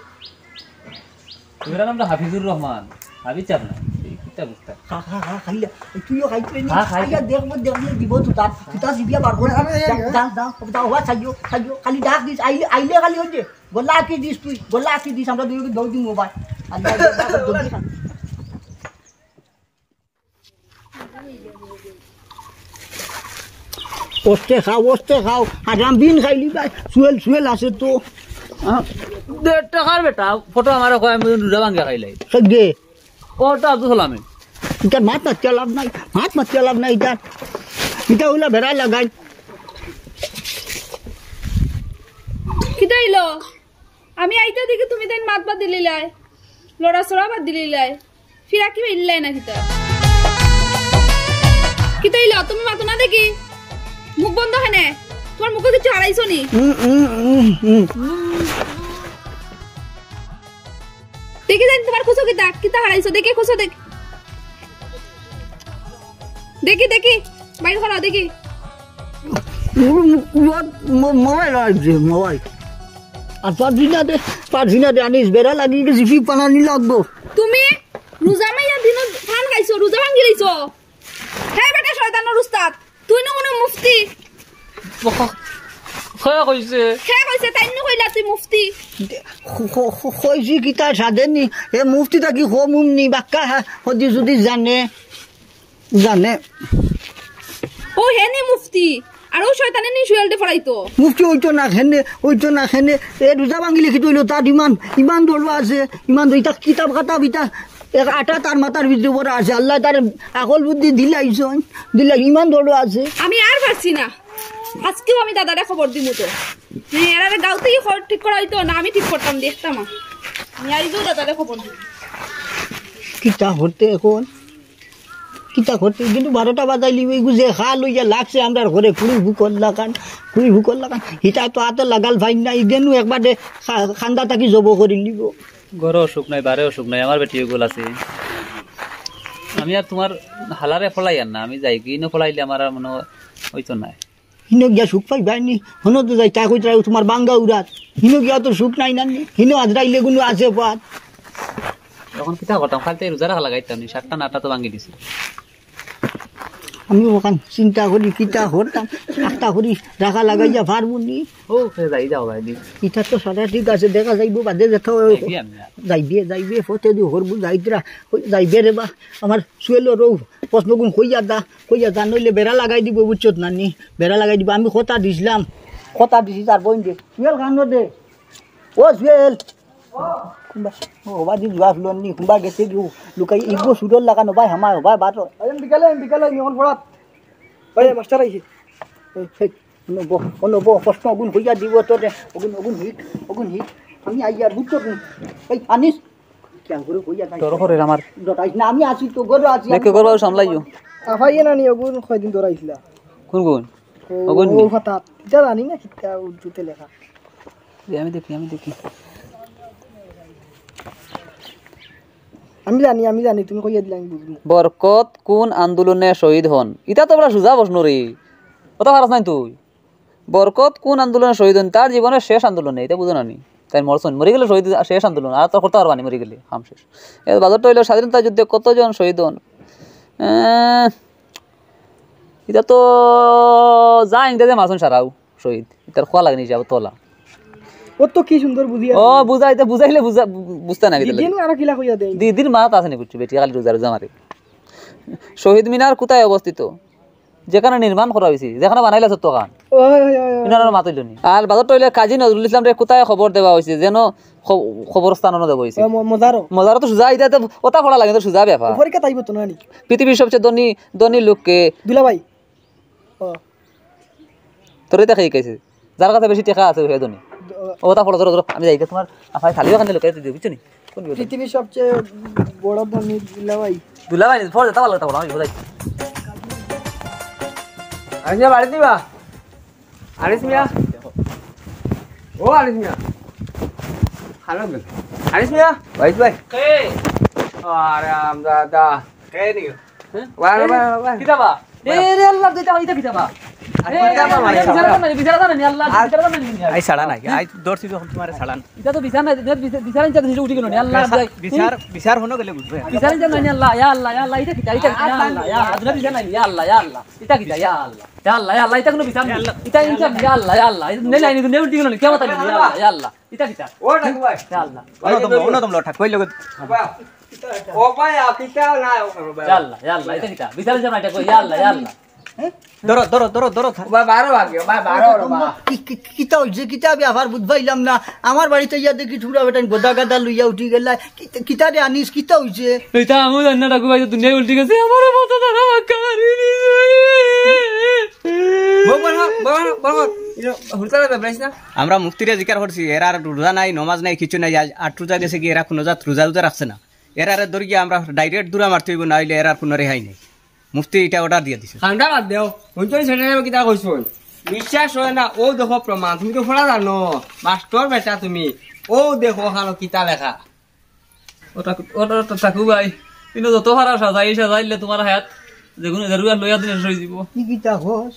তুই নাম তো হাফিজুর রহমান, হাফিজ চাপ না। এই কিতা বুঝতা? খা, খা, খা, খাইলে। এই তুইও খাইতে নি? খা, খাই। আইয়া দেখবো, দেখলে দিব তো তার, তুই তার জিবিয়া বার করে। আরে, এই, যা, এই। যা, যা, যা, ওবা খাইও, খাইও। খালি ডাক দিস, আইলে, আইলে খালি হইছে। গলা কি দিস তুই? গলা কি দিস? আমরা দুই, দুই দিন মোবাইল। আল্লাহ, আল্লাহ, আল্লাহ, আল্লাহ। ওস্তে খাও, ওস্তে খাও, হারাম বিন খাইলি ভাই, সুয়েল, সুয়েল আছে তো। হ্যাঁ? দেড় টাকার বেটা, ফটো আমার কয়, আমি রোজা ভাঙ্গা খাইলাই। সে দে। ওটা আব্দুল সালামে। ইটার মাত মাতিয়া লাভ নাই, মাত মাতিয়া লাভ নাই ইটার। ইটা হইলা বেড়া লাগাই। কিতা হইলো? আমি আইতা দেখি তুমি তাইন মাত বাদ দিলিলাই, লড়াচড়া বাদ দিলিলাই, ফিরা কি ফেললাই না কিতা? কিতা হইল? তুমি মাতো না দেখি, মুখ বন্ধ কেনে? তোমার মুখে কিছু হারাইছো নি? উম, উম, উম, উম। দেখি যাই তোমার খুঁজো কিতা, কিতা হারাইছো? দেখি খুঁজো, দেখি, দেখি, দেখি, বাইর করো, দেখি। মোর, মোর, মোর মোবাইল আছে, মোবাইল। আর পারছি না দে, পারছি না দে, আনিস, বেড়া লাগি গেছি, কি পানানি লাগবো। তুমি রোজা মাইয়া দিন পান খাইছো, রোজা ভাঙ্গি লইছো। হে বেটা শয়তানর উস্তাদ, তুই নু মনে মুফতি। খ-, খয়া কইছে। খে কইছে, তাই নু কইলা তুই মুফতি। খ-, খ-, খ-, কইছি কিতা সাধে নি, এ মুফতি তা কি কম উম নি, বাক্কা হা-, হদি যদি জানে। জানে। ও হেনি মুফতি, আর ও শয়তানে নি সুয়েলটে পড়াইতো। মুফতি হইতো না হেনে, হইতো না হেনে। এ রোজা ভাঙ্গিলে কি তইলো? তার ইমান, ইমান দৌড় আছে, ইমান দৌড়, ইতা কিতাব খাতা বিতা, এক আটা তার মাথার ভিতরে পড়া আছে। আল্লাহ তার আকল বুদ্ধি দিলাইছইন, দিলাই ইমান দৌড় আছে। আমি আর পারছি না, আজকেও আমি দাদারে খবর দিমু তো। হ্যাঁ, এরারে গাঁও থেকে খবর ঠিক করা হইতো না, আমি ঠিক করতাম, দেখতাম। আমি আইজও দাদারে খবর দিমু। কিতা করতে এখন? কিতা করতে? কিন্তু বারোটা বাজাইলি, ওই যে খা লইয়া লাগছে আমরার ঘরে, কুড়ি ভুকর লাগান, কুড়ি ভুকর লাগান। হিতা তো আতো লাগাল ভাই নাই, ইগেনু একবারে খা-, খান্দা থাকি জব করি নিব। ঘরে অসুখ নাই, বারে অসুখ নাই, আমার বেটি ওগুল আছে। আমি আর তোমার হালারে ফলাই আর না, আমি যাই কি ইনো ফলাইলে আমার আর মনে হয় হইতো না। হিনো গিয়া সুখ পাইবায় নি, হনো তো যাই তা কইতরা তোমার বাঙ্গা উড়াত। হিনো গিয়া তো সুখ নাই না নি, হিনো আজরাইলে গুনো আছে পাত। এখন কিতা করতাম, খালি তো এই রোজা রাখা লাগাইতাম নি, সাতটা নাটা তো ভাঙি দিছে। আমি ওখান চিন্তা করি, কিতা করতাম, আত্তা করি রাখা লাগাইয়া পারবো নি। ও, সে যাই যাও ভাই দি। ইটা তো সারা ঠিক আছে, দেখা যাইবো বাদে যেত। যাইবি আমি আর। যাইবে, যাইবে, ফতে দি হরবো যাইতরা, ওই যাইবে রে বা, আমার সুয়েলর রৌ, প্রশ্নগুন কইয়া দা, কইয়া দা, নইলে বেড়া লাগাই দিব, বুঝছত না নি? বেড়া লাগাই দিব, আমি কথা দিছিলাম, কথা দিছি তার বইন দে, সুয়েল খান দে, ও সুয়েল, কুম্বা, ও, হবা দি জুয়া ফুলন নি, কুম্বা গেছে গিউ, লুকাই ইগো সুদর লাগানো ভাই, হামায় হবা বাটো। আইন বিকালে, আইন বিকালে, নি অন পড়াত। ভাই, মাস্টার আইছে। এই, এই, অনো বো, অনো বো, প্রশ্ন অগুন হইয়া দিব তোরে, অগুন, অগুন হিক, অগুন হিক। আমি আইয়ার বুঝছো নি? এই, আনিস, কেন করে হইয়া যাই? ডর করে আমার। ডরাইস না, আমি আছি তো, ঘরে আছি। দেখে আমি ঘর বাবু সামলাইও। আফাইয়ে না নি, অগুন কয়দিন ধরাইছিলা। কোন কোন? ও, অগুন নি? ও হঠাৎ, ইটা জানি না, কিতা উর্দুতে লেখা। এই আমি দেখি, আমি দেখি। আমি জানি, আমি জানি, তুমি কইয়া দিলে আমি বুঝবো। বরকত কোন আন্দোলনে শহীদ হন? ইটা তো বড় সুজা প্রশ্ন রে। অত পারস নাই তুই। বরকত কোন আন্দোলনে শহীদ হন? তার জীবনের শেষ আন্দোলনে, ইটা বুঝো না নি? তাইন মরছইন, মরি গেলে শহীদ শেষ আন্দোলন, আর তো করতা পারবা নি, মরি গেলে কাম শেষ। এর বাদরটা অইলো স্বাধীনতা যুদ্ধে কতজন শহীদ অইন? এ, ইতা তো যা ইংরেজে মারছইন সারাউ শহীদ, ইতার খোয়া লাগেনি হিসাবে তোলা। ও তো কি সুন্দর বুঝিয়া ও, বুঝাইতে, বুঝাইলে বুঝা-, বুঝতা না, দিদিন আরো কিলা কইয়া দেয়। দিদির মাত আছে নি, বুঝছো, বেটি খালি রোজা রোজা মারে। শহীদ মিনার কোথায় অবস্থিত? যেখানে নির্মাণ করা হয়েছে, যেখানে বানাইলা সত্য খান। ওই, ওই, ওই, ওই। ইনার মাত অইলো নি। আর বাদরটা অইলো কাজী নজরুল ইসলামরে কোথায় খবর দেওয়া হয়েছে, যেন খ-, খবরস্থান অনো দেওয়া হয়েছে। ও, ম-, মজারও। মজারও তো সুজা, ইতা তো ওটা পড়া লাগে, তো সুজা ব্যাপার। পরীক্ষা তাইব তো না নি? পৃথিবীর সবচেয়ে ধনী, ধনী লোককে। দুলাভাই। ও। তোর ইতা খেয়ে গেছে। যার কাছে বেশি টেকা আছে, ওই ধনী। ও। ওটা পড়ো, ধরো, ধরো। আমি যাই, তোমার আফায় খালি ওখানে লুকাই দিও, বুঝছো নি? কোন বিপদ? পৃথিবীর সবচেয়ে বড় ধনী দুলাভাই। দুলাভাই, ফোন দিতে পারলো, তা বলো, আমি বুঝাই। আনিস মিয়া, বাড়ি দিবা? আনিস মিয়া? ও আনিস মিয়া? হ্যালো, আনিস মিয়া? ভাই, ভাই। কে? আরে, আমরা দা। কে নি? হ্যাঁ? ওয়া, ওয়া, ওয়া। কিতা বা? এ রে আল্লাহ, দুইটা, ইটা কিতা বা? আর এ, কিতা বা, এ, মানে, বিচারা জানা নি, বিচারা জানা নি, আল্লাহ, আর বিচারা জানা নি। আই ছাড়া নাই, আই ধরছি যখন তোমারে ছাড়ান। ইটা তো বিচার না, ইটা বিচার, বিচার ইচ্ছা দিছে উঠি গেল নি, আল্লাহ, বিচার, ভাই। বিচার, বিচার হনো গেলে বুঝবে। বিচার ইচ্ছা নাই নি, আল্লাহ, ইয়া আল্লাহ, ইয়া আল্লাহ, ইটা কিতা, ইটা কিতা, ইয়া আল্লাহ, ইয়া আল্লাহ, দুনিয়া বিচার নাই নি, ইয়া আল্লাহ, ইয়া আল্লাহ, ইটা কিতা, ইয়া আল্লাহ, ইয়া আল্লাহ, ইয়া আল্লাহ, ইটা কিতা বিচার নি? ইয়া আল্লাহ, ইয়া আল্লাহ, ইটা নাই নি, দুনিয়া উঠি গেল নি, কিয়ামত আইলো নি, ইয়া আল্লাহ, ইয়া আল্লাহ, ইটা কিতা? ও ডাকু ভাই। ইয়া আল্লাহ। অন্য তোমরা, অন্য তোমরা ঠাক কইলো। বাবা। ও ভাই, আপিটা না, ও করো ভাই। ইয়া আল্লাহ, ইয়া আল্লাহ, ইটা কিতা? বিচার ইচ্ছা নাই, ইটা কই, ইয়া আল্লাহ, ইয়া আল্লাহ। ধরো, ধরো, ধরো, ধরো, ধরো। ও ভাই, বারো ভাগে, ও ভাই, বারো, বারো, বারো। কি, কি, কি, কিতা হইছে? কিতা ব্যাপার বুঝবাইলাম না। আমার বাড়িত ইয়া দেখি ঠুরা বেটাইন গদা গদা লইয়া উঠি গেলা। কি, কিতা রে আনিস, কিতা হইছে? ইটা আমি জানি না, ডাকু ভাই, তো দুনিয়া উল্টি গেছে, আমারে মাথা ধরা বাক্কা মারি দিছে। বল, বল, বল, বল, বল। ইনো, হুলকা লাগবে, প্রাইস না? আমরা মুফতিরে জিকার করছি, এরার রোজা নাই, নমাজ নাই, কিছু নাই, আজ আট রোজা গেছে কি, এরা কোনো জাত রোজা রোজা রাখছে না। এরারে ধরিয়া আমরা direct দৌড়া মারতে হইব, না হইলে এরার কোনো রেহাই নেই। মুফতি ইটা order দিয়া দিছে। ঠান্ডা বাদ দেও। হুনছো নি সেটা কিতা কইছো? বিশ্বাস হয় না, ও দেখো প্রমাণ। তুমি তো পড়া জানো, মাস্টর বেটা তুমি। ও দেখো, ওখানো কিতা লেখা। ওটা, ওটা, ওটা থাকু ভাই। কিন্তু যত পারা সাজাই, সাজাইলে তোমার হায়াত যেগুন, যেরুয়া লইয়া দিন শেষ হয়ে দিব। কি কিতা কস?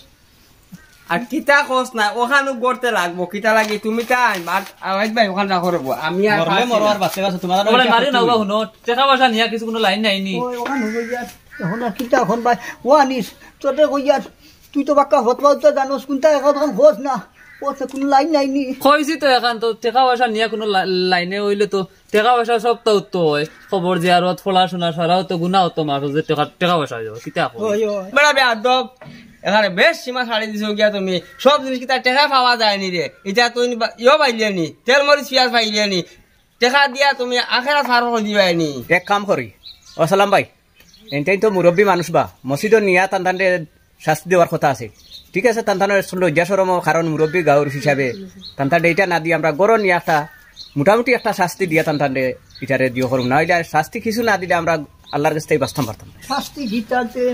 আর কিতা কস না, ওখানো গড়তে লাগবো। কিতা লাগি তুমি তাই? আর, আর ভাই, ওখান রাখো রে বউ। আমি আর মরলে পারছি মরো, না। আর বাঁচলে বাঁচো, তোমার আর ওখানে ওই মারি নাও বা হুনো। টেকা পয়সা নিয়া কিছু কোনো লাইন নাই নি। ওই, ওখান হয়ে যার। এখন আর কিতা এখন ভাই? ও আনিস, তোরে কই আর, তুই তো বাক্কা ফতোয়া উত্তর জানোস, কোনটা এখন এখন হোস না। ও তো কোনো লাইন নাই নি। কইছি তো এখন তো টেকা পয়সা নিয়া কোনো লা-, লাইনে হইলে তো টেকা পয়সা সব তো উত্তর হয়। খবর জিয়ারত, পড়াশোনা সারাও তো গুণা হতো মাস যে টেকা, টেকা পয়সা হয়ে যাবে। কিতা কই? ওই, ওই। বেটা বেয়াদব, এখানে বেশ সীমা ছাড়ি দিছো গিয়া তুমি। সব জিনিস কিতা টেকা পাওয়া যায় নি রে? ইটা তুই বা-, ইয়ো পাইলে নি, তেল মরিচ পিয়াজ পাইলে নি। টেকা দিয়া তুমি আখেরাত পার করে দিবায় নি। এক কাম করি, ও সালাম ভাই, এনটাই তো মুরব্বী মানুষ বা, মসজিদো নিয়া তান তানরে শাস্তি দেওয়ার কথা আছে। ঠিক আছে, তান তানর লজ্জা শরমও, কারণ মুরব্বী গাঁওর হিসাবে তান তানরে ইটা না দিয়া আমরা গরো নিয়া একটা মোটামুটি একটা শাস্তি দিয়া তান তানরে ইটারে দিও করুম। না হইলে আর শাস্তি কিছু না দিলে আমরা আল্লাহর কাছ থেকে বাঁচতাম পারতাম না। শাস্তি দিতাতে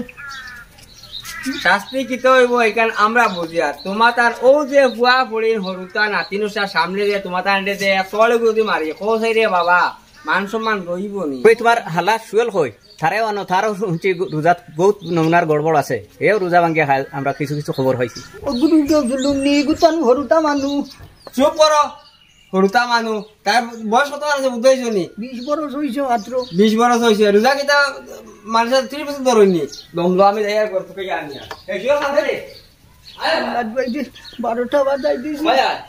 শাস্তি কিতা হইব, এখান আমরা বুঝিয়ার। তোমার তার ও যে ফুয়া ফুড়ির হরুতা নাতিনুসা সামনে যে তোমার তার যে তলে গুদি মারি, কো সেই রে বাবা, মান সম্মান রইব নি। ওই তোমার হালা সুয়েল কই? তারেও আনো, তারও শুনছি রোজাত বহুত নমুনার গড়বড় আছে। এও রোজা ভাঙ্গে খায়, আমরা কিছু কিছু খবর পাইছি। ও গুরু কেউ জুলুম নি, গুতান হরুতা মানু। চুপ করো, হরুতা মানু। তার বয়স কত আছে বুঝতে হইছো নি? বিশ বরস হইছে মাত্র। বিশ বরস হইছে। রোজা কিতা মানুষের ত্রিশ বছর ধরে নি? দমলো আমি যাই আর ঘর থেকে আনি আর। এই জিও খাবে রে। আয়, আয়। রাত বাইরে বারোটা বাজাই দিছি। ভাই, আয়।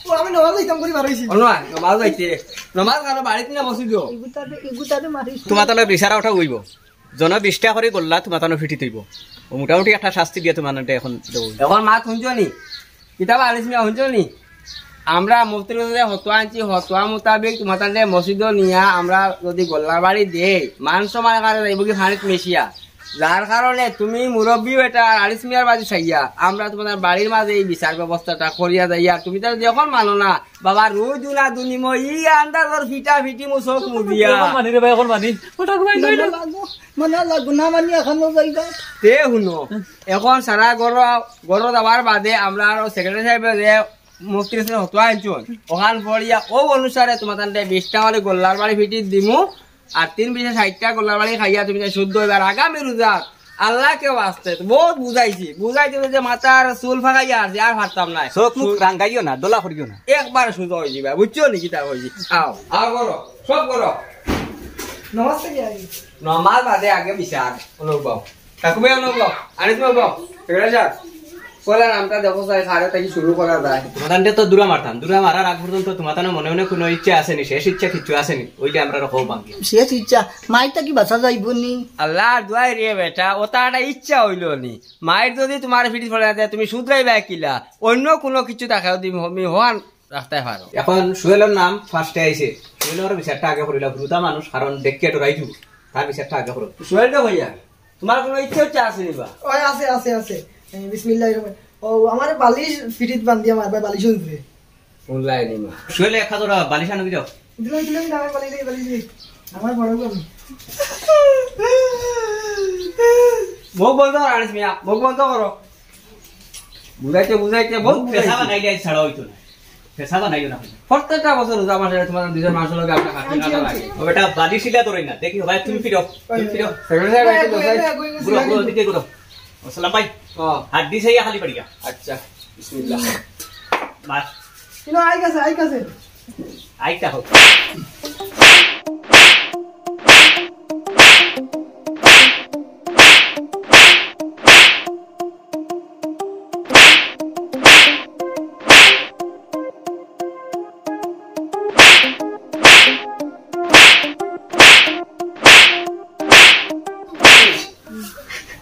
ও, আমি নমাজ যাইতাম করি বার হইছি। ও না, নমাজ যাইতে। নমাজ কারো বাড়িতে না মসজিদো। এগুতাতে, এগুতাতে মারিস। তোমার তাহলে বিচারা ওঠা হইব। জন বিশটা করে গোল্লা তোমার তানো ফিটি থইব। ও মোটামুটি একটা শাস্তি দিয়ে তোমার নামটা এখন দেবো। এখন মাত শুনছো নি? কিতাব আনিস মিয়া শুনছো নি? আমরা মুফতির কাছে হতুয়া আনছি, হতুয়া মোতাবেক তোমার তাহলে মসজিদও নিয়া আমরা যদি গোল্লার বাড়ি দেই, মান সম্মান কারে যাইব কি ফানিত মিশিয়া? যার কারণে তুমি মুরব্বী বেটা আর আনিস মিয়ার বাড়ি চাইয়া আমরা তোমাদের বাড়ির মাঝে এই বিচার ব্যবস্থাটা করিয়া যাইয়া তুমি তাহলে যখন মানো না, বাবা, রুই দুনা দুনিময়, ই আন্দাজর ফিটা ফিটি মুসক মুদিয়া। এখন মানি রে ভাই, এখন মানি। ওটা ঘুমাই না, যাই না। না লাগবো, মানে লাগবো, না মানি এখনো যাই গা। তে হুনো, এখন সারা গরো, গরো যাওয়ার বাদে আমরা আরো সেক্রেটারি সাহেবের যে মুফতির কাছে হতুয়া আনছুন, ওখান পড়িয়া ও অনুসারে তোমার তান্ডে বিশটা করে গোল্লার বাড়ি ফিটি দিমু, আর তিন বিশে ষাটটা গোল্লার বাড়ি খাইয়া তুমি তাই শুদ্ধ হইবে। আর আগামী রোজা আল্লাহকে ওয়াস্তে, বউত বুঝাইছি, বুঝাইতে বুঝাইতে মাথার চুল ফাকাইয়া আরছি, আর পারতাম নায়। চউখ মুখ রাঙ্গাইও না, দলা করিও না। একবার সুজা অইযিবা, বুঝছো নি কিতা কইছি? আও, আও করো, সব করো। নমাজ থাকি আগে। নমাজ বাদে আগে বিচার, অনুভব। ঠাকুমা অনুভব, আনিস অনুভব, এগুলা যাক। পয়লা নামটা দেখো চাই, সারে থাকি শুরু করা যায়। তুমাতানরে তো দুরা মারতাম, দুরা মারার আগ পর্যন্ত তুমাতানর মনে মনে কুনু ইচ্ছা আছে নি, শেষ ইচ্ছা কিচ্ছু আছে নি, অইলে আমরারে কও ভাঙ্গি। শেষ ইচ্ছা, মাইর থাকি বাঁচা যাইবো নি? আল্লাহর দোয়াই রে বেটা, অটা একটা ইচ্ছা অইলো নি। মাইর যদি তুমার ফিটিত পড়ে না যায়, তুমি শুধরাইবায় কিলা? অইন্য কুনু কিচ্ছু থাকলে তুমি হ-, মি হওয়ান রাখতায় পারো। এখন সোহেলর নাম ফার্স্টে আইছে, সোহেলর বিচারটা আগে করিলাও, হুরুতা মানুষ, কারণ দেখিয়া ডরাই দিবো, তার বিচারটা আগে করো। সোহেলটা ভাইয়া, তুমার কুনু ইচ্ছা ইচ্ছা আছে নি বা? ওই আছে, আছে, আছে। এ, বিসমিল্লাহির রহমান। ও, আমার বালিশ ফিটিত বান্ধিয়া মারবায়, বালিশ উঠবে। অনলাইনে মা। সোহেল, এক হাত ওরা বালিশ আনো কি যাও? দিলে, দিলে, দিলে, আমার বালিশ, দিলে, বালিশ, দিলে। আমার বড় বোন। মুখ বন্ধ করো, আনিস মিয়া, মুখ বন্ধ করো। বুঝাইতে, বুঝাইতে, বউত বুঝাইতে। পেশা বানাইলে আজ ছাড়া অইতো না। পেশা বানাইও না। প্রত্যেকটা বছর রোজা মাসে তুমার দুইজন মানুষর লগে আমরা খাতি আনছি, খাওয়া আনছি। লাগে। ও বেটা, বালিশ ইলা ধরে না। দেখি, ভাই, তুমি ফিরো। তুমি ফিরো। সেক্রেটারি সাহেব, একটু বসাই। ঘুরো, ঘুরো, ওদিকে ঘুরো। আসসালাম ভাই। ও। হাত দিছে ইয়া খালি বাড়িয়া। আচ্ছা, বিসমিল্লাহ। বাস। ইনো, আই গেছে, আই গেছে। আইতা হোক।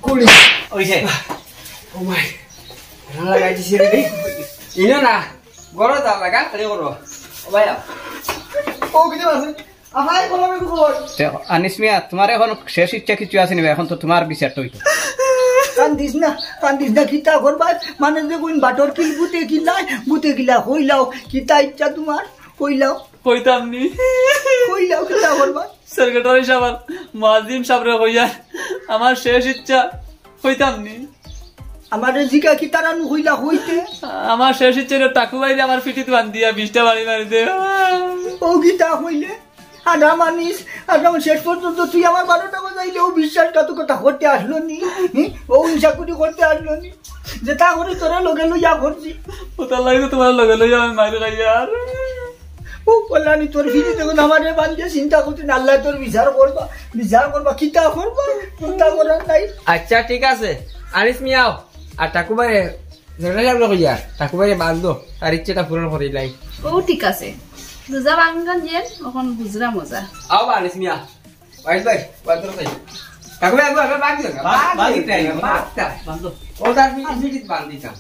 কুড়ি। ওই যে। ও মাই। রান্না লাগাই দিছি রে। ইনো না। গরো দা লাগা, খালি করো। ও ভাইয়া। ও, কিছু আছে? আহাই, বলো, আমি কই? তে, আনিস মিয়া, তুমার এখন শেষ ইচ্ছা কিছু আছে নি বা? এখন তো তুমার বিচারটা অইতো। কান্দিস না, কান্দিস না, কিতা করবায়? মানে যে কোন বাটর কিল বুতে কিলায়, বুতে কিলা কইলাও, কিতা ইচ্ছা তুমার? কইলাও। কইতাম নি। কইলাও, কিতা করবায়? সেক্রেটারি সাব আর মুয়াজ্জিম সাবরে কইয়া আমার শেষ ইচ্ছা কইতাম নি। আমারে জিগা কিতার নু কইলা কইতে? আমার শেষ ইচ্ছা অইলো টাকু ভাইরে আমার ফিটিত বান্ধিয়া বিশটা বাড়ি মারি দে। ও কিতা কইলে? আধা মানিস, আধা মানিস, শেষ পর্যন্ত তুই আমার বারোটা বাজাইলে ও বিশ্বাসঘাতকতা করতে আসলো নি? হুম? ও হিংসাকুটি করতে আসলো নি? যেতা করি তোরে লগে লইয়া করছি। অতার লাগি তো তুমার লগে লইয়া আমি মাইর খাইয়ার। ও কল্যাণী, তোর ফিরি দেখুন আমারে বান্ধিয়া চিন্তা করতে না, আল্লাহ তোর বিচার করবা, বিচার করবা, কিতা করবা, চিন্তা করার নাই। আচ্ছা, ঠিক আছে, আনিস মিয়াও, আর টাকু ভাইরে, জেনারেল সাবরে কইয়া, টাকু ভাইরে বান্ধো, তার ইচ্ছেটা পূরণ করিলাই। ও ঠিক আছে, রোজা ভাঙ্গন যেন, অখন বুঝরা মজা। আও বা আনিস মিয়া, ভাই ভাই, বান্ধো ভাই। টাকু ভাই, একবার, একবার বান্ধ দিও না, বান্ধ, বান্ধ বান্ধ দিতে আইবো, বান্ধ। বান্ধ। ও তার ফিটি, ফিটিত বান্ধ দিতাম।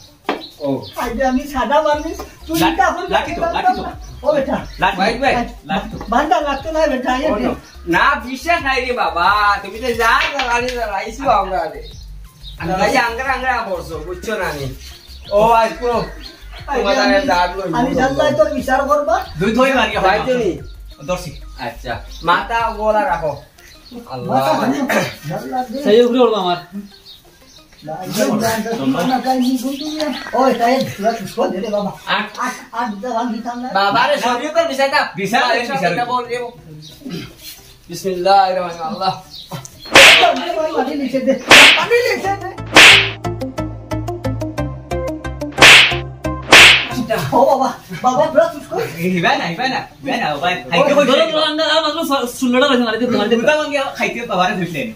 ও। আইজে আমি সাদা মানুষ, তুই লাঠি, ইটা করবি, লাঠি তো, লাঠি তো। ও বেটা। লাঠি, ভাই, ভাই। লাঠি তো। বান্দা লাগতো না বেটা, এ ও দে। না। না, বিশ্বাস নাই রে বাবা, তুমি তো যা জ্বালানি জ্বালাইছো আমরারে। আমি জ্বালাই আঙ্গারা আঙ্গারা করছো, বুঝছো না নি? ও, আইজকু তোমার আমি, দাঁড়ায় দাঁড় লইবো আমি বলবো। জানলাই তোর বিচার করবা। দুই ধই মারি, ভাই তুমি। দর্শি। আচ্ছা, মাথা গোলা রাখো। আল্লাহ। মাথা ভাঙো। জানলা দে। সেই উপরে উঠবো আমার। ওই, তাই, তোরা সুস্থ দে রে বাবা। আট। আট, আট, দুটা ভাঙ দিতাম না। বাবা রে, শরীর তো বিছাইতা। বিছাই, বিছাই। এটা বল রে। বিসমিল্লাহির রহমানির রহিম। আল্লাহ। পানি লিখে দে, পানি লিখে দে। ও বাবা, বাবা, তোরা সুস্থ। এই, হিবা না, হিবা না, হিবা না, ভাই। খাইতে বলছে। ধরো, ধরো, আমরা আর মাত্র ষ-, ষোলোটা রয়েছে, মারিতে, মারিতে। দুটা ভাঙিয়া খাইতে বাবারে ধরলেন।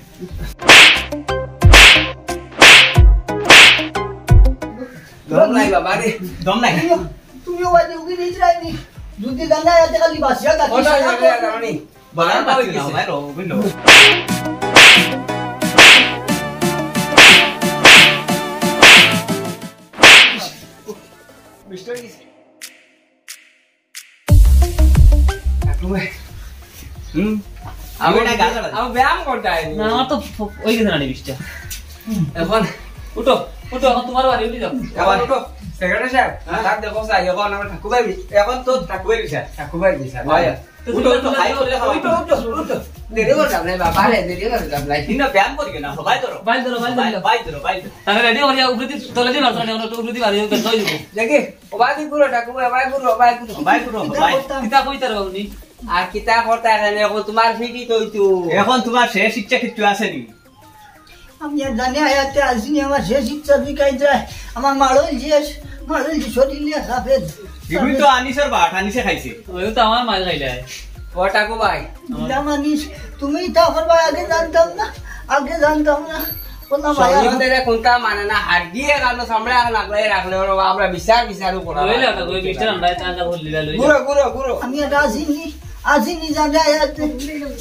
দম নাই বাবা রে। দম নাই। তুমিও, তুমিও বাজে উগি নিচ রাইনি। যদি জানা আছে খালি বাসিয়া থাকি, ও না, সারা না, না, না, না, না। বারো পাঁচ না, ভাই, রো, বুঝলো। মিস্টার কি? হুম। আমি না গাল কাটা দিই। আমি ব্যায়াম করতে আইনি। না, আমার তো ফ-, ওই গেছে না, বিশটা। এখন উঠো, উঠো, এখন তোমার বাড়ি উঠে যাও। এখন উঠো, সেক্রেটারি সাহেব, হ্যাঁ। তার দেখো, স্যার, এখন আমার ঠাকুরবাড়ি। এখন তো ঠাকুরবাড়ি, স্যার। ঠাকুরবাড়ি, স্যার। ভাই, তো উঠো, উঠো, খাই চলে খাও। উঠো, উঠো, উঠো। দেরি করে যাবে, বাবা, রে, দেরি করে যাবে। কিন্তু ব্যায়াম করি না, সবাই ধরো। ভাই ধরো, ভাই ধরো। ভাই ধরো, ভাই ধরো। তাহলে রেডি হয়ে যাও, উপরে দিয়ে, তলে দিয়ে বাড়ছো না, এখন একটু উপরে দিয়ে বাড়ি, ওই পেছনে যাবো। দেখি, ও ভাই ঘুরো, ঠাকুরবাড়ি, ভাই ঘুরো, ভাই ঘুরো। ভাই ঘুরো, কিতা ভাই। করতাম? কিতা কইতার বাবু নি? আর কিতা করতা এখানে? এখন তোমার ফিটি তো হইতো। এখন তোমার শেষ ইচ্ছা কিচ্ছু আছে নি? আমি আর জানি আয়াতে আসিনি, আমার শেষ ইচ্ছা বিকাই যায়। আমার মাড়ল শেষ, মাড়ল শেষ, শরীর নিয়ে সাফেদ। এগুলি তো আনিসের বাট, আনিসে খাইছে। ওই তো আমার মাল খাইলে। ও টাকু ভাই। দিলাম আনিস, তুমি তা করবা, আগে জানতাম না, আগে জানতাম না। বললাম, ভাই, শরীয়তে রে কোনটা মানে না, হাত দিয়ে কানো চামড়া এখন আগলাই রাখলে ওরা আমরা বিচার বিচারও করা লইলে হয়। ওটা, ওই বিচার আমরা এটা আলাদা বললি, লইলে। ঘুরো, ঘুরো, ঘুরো। আমি এটা আসিনি, আসিনি জানি আয়াতে।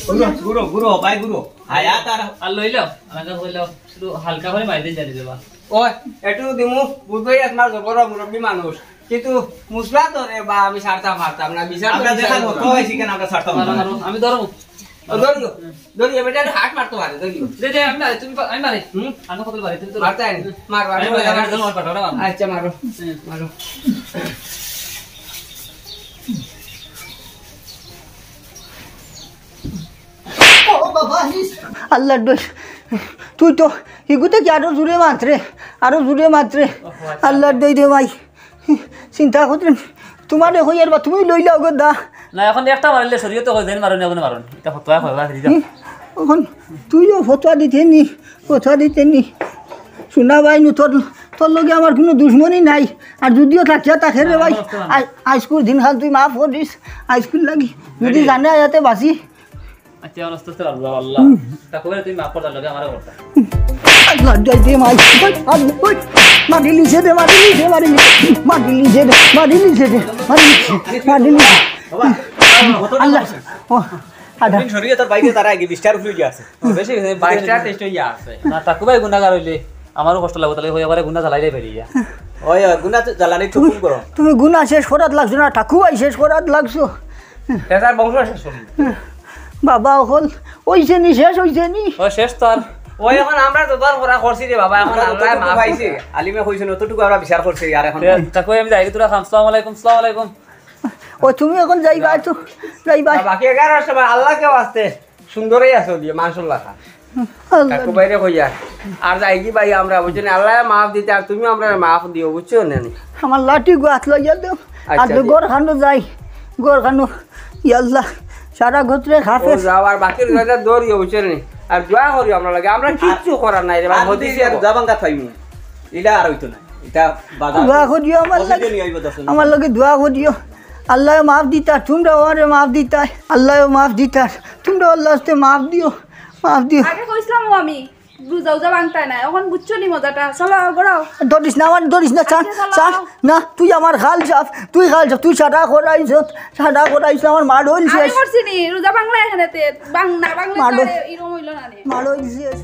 ঘুরো, ঘুরো, ঘুরো, ভাই ঘুরো। আয়া তার আর লইল, আলাদা বলল, শুধু হালকা করে মারি দিন জানি দেবা। ওই, একটু দিমু, বুঝোই আপনার জবর মুরব্বী মানুষ। কিন্তু মুসলা তো রে বা আমি ছাড়তাম পারতাম না, বিচার তো আমরা বিচার দেখা করতাম। মতো হয়েছি কেন আমরা ছাড়তাম মারো, না? মারো, আমি ধরবো। ও, ধরিও, ধরিও, বেটা, হাত মারতে পারে, ধরিও। দে, দে, আমি মারি, তুমি পা-, আমি মারি। হুম? আমি কত মারি, তুমি তো মারতে আইনি। মারো, আমি আমি মারি, মারি। আমি মারি, মারো, মারো, মারো। আচ্ছা, মারো। হুম। মারো। ও বাবা, আল্লাহর ডর। তুই তো ইগুতে কি আরো জোরে মাতরে, আরো জোরে মাতরে। ও, আচ্ছা। আল্লাহর ডর রে ভাই। চিন্তা করতে তোমারে কই আর বা তুমি লইলাও গো দা। না, এখন একটা মারিলে শরীয়তে কই দেন মারুন, এখন মারুন। এটা ফতোয়া কই বা ফিরি যাও। হুম, এখন তুইও ফতোয়া দিতে নি, ফতোয়া দিতে নি। শোনা ভাই নু, তোর, তোর লগে আমার কোনো দুশমনি নাই। আর যদিও থাকিয়া থাকে রে ভাই, আ-, আইজকুর দিন খান তুই মাফ করিস, আইজকুর লাগি। যদি জানে আয়াতে বাঁচি। আচ্ছা, আমার আস্তে আস্তে আল্লাহ, আল্লাহ। তা কবে তুমি মাফ করতে লগে আমারে করতা? আল্লাহ, যাই দে মাই। ওই, ওই, মারি লিছে দে, মারি লিছে, মারি লিছে। মারি লিছে দে, মারি লিছে দে, মারি লিছে, মারি লিছে। বাবা, আল্লাহ, ও, আদা। তুমি শরীয়তর বাইরে তারা আগে বিশটার উপরে গিয়া আছে। বেশি হয়েছে, বাইশটা, তেইশটা ইয়া আছে। না, টাকু ভাই গুনাহগার হইলে আমারও কষ্ট লাগবো, তাহলে হয়ে পারে গুনাহ জ্বালাইলে বেরিয়ে যা। ওই, ওই, গুনাহ তো জ্বালানি তো তুমি, খুব গরম। তুমি গুনাহ শেষ করাত লাগছো না, টাকু ভাই শেষ করাত লাগছো। এটার বংশ শেষ করবো। বাবা, অকল ওইছে নি, শেষ হইছে নি। ও, শেষ তো আর। ওই এখন আমরা তো দর করা করছি রে বাবা, এখন আমরা আল্লাহ যতটুকু মাফ পাইছি, করছে। আলিমে কইছেন অতটুকু আমরা বিচার করছি, আর এখন এ, টাকু ভাই আমি যাই, তোরা খান, আসসালামু আলাইকুম, আসসালামু আলাইকুম। ও, তুমি এখন যাইবা তো, যাইবা। আর বাকি এগারো সময় আল্লাহকে আসতে সুন্দরই আছে ওদিকে, মাশাআল্লাহ। আল্লাহ। কাকু ভাইরে কইয়া। আর যাই কি ভাই আমরা, বুঝছো নি? আল্লাহ মাফ দিতে, আর তুমি আমরা মাফ দিও, বুঝছো নি? আমার লাঠি গাত লইয়া দেও। আচ্ছা, আর জি। ঘর খানো যাই, ঘর খানো। ইয়া আল্লাহ, সারা গোত্রে ও খাফের। যাও, আর বাকি রোজাটা দৌড়িও, বুঝছো নি? আর দোয়া করিও আমরা লাগে, আমরা কিচ্ছু করার নাই রে ভাই, আর হদিসে যদি আর বল। দোয়া ভাঙ্গা থাইমু, এটা আর হইতো না। এটা বাধা দোয়া আছে। করিও আমার কতদিন লাগে। হইব দশ দিন? আমার লগে দোয়া করিও। আল্লাহ মাফ দিতা, তোমরা ওরে মাফ দিতাই। আল্লাহ মাফ দিতা, তোমরা আল্লাহ হস্তে মাফ দিও, মাফ দিও। আগে কইছিলাম ও আমি, রোজা উজা ভাঙতায় না, এখন বুঝছো নি মজাটা? চলো, ঘুরাও। ধরিস না আমার, ধরিস না, ছাড়, আচ্ছা, চলো। ছাড়। না, তুই আমার খাল সাফ, তুই খাল সাফ, তুই সাদা করাইছ, সাদা করাইছ, আমার মাড়ল আমি শেষ। করছি নি, রোজা ভাঙলা এখানে তে, ভাঙ-, না ভাঙলে তো মাড়ল। আর এরকম হইলো না রে। মাড়ল শেষ।